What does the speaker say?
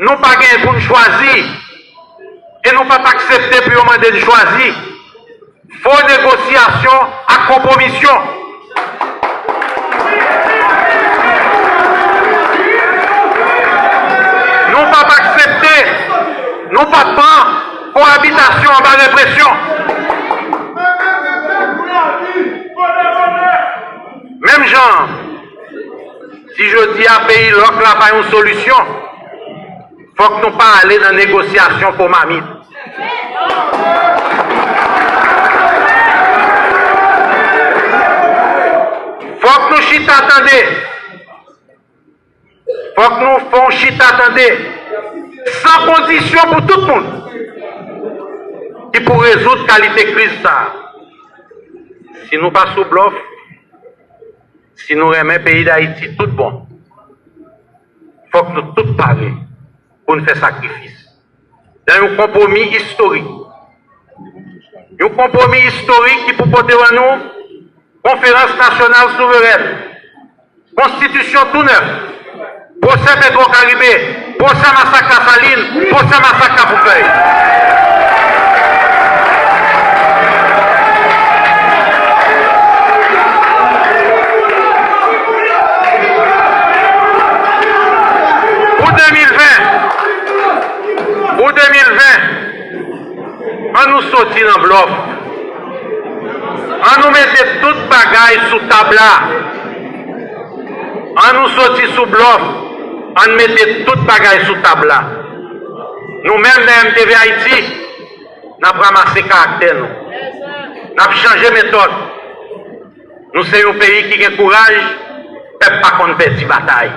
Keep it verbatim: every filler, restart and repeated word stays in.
Nou pa genyen pou n chwazi, e nou p ap aksepte pou yo mande n chwazi. Fo negosyasyon ak konpwomisyon. Nou p ap aksepte, nou p ap pran kowabitasyon anba represyon. Menm jan an, si jodi a peyi lòk la pa yon solisyon, fòk nou pa ale nan negosyasyon po mamit. Fòk nou chita tande. Fòk nou fè yon chita tande san kondisyon pou tout moun ki pou rezoud kalite kriz sa a. Si nou pa sou blòf, si nou renmen peyi Dayiti tout bon, fòk nou tout pare pou n fè sakrifis nan yon konpwomi istorik. Yon konpwomi istorik ki pou pote ban nou konferans nasyonal souverèn, konstitisyon tou nèf, pwosè Petwokaribe, pwosè masak Lasalin, pwosè masak Kafoufèy. Pou de mil ven, pou de mil ven, ann nou soti nan blòf. Ann nou mete tout bagay sou tab la. Ann nou soti sou blòf. Ann mete tout bagay sou tab la. Nou menm nan M T V Ayiti, n ap ranmase karaktè nou. N ap chanje metòd. Nou se yon peyi ki gen kouraj, pèp pa konn pèdi batay.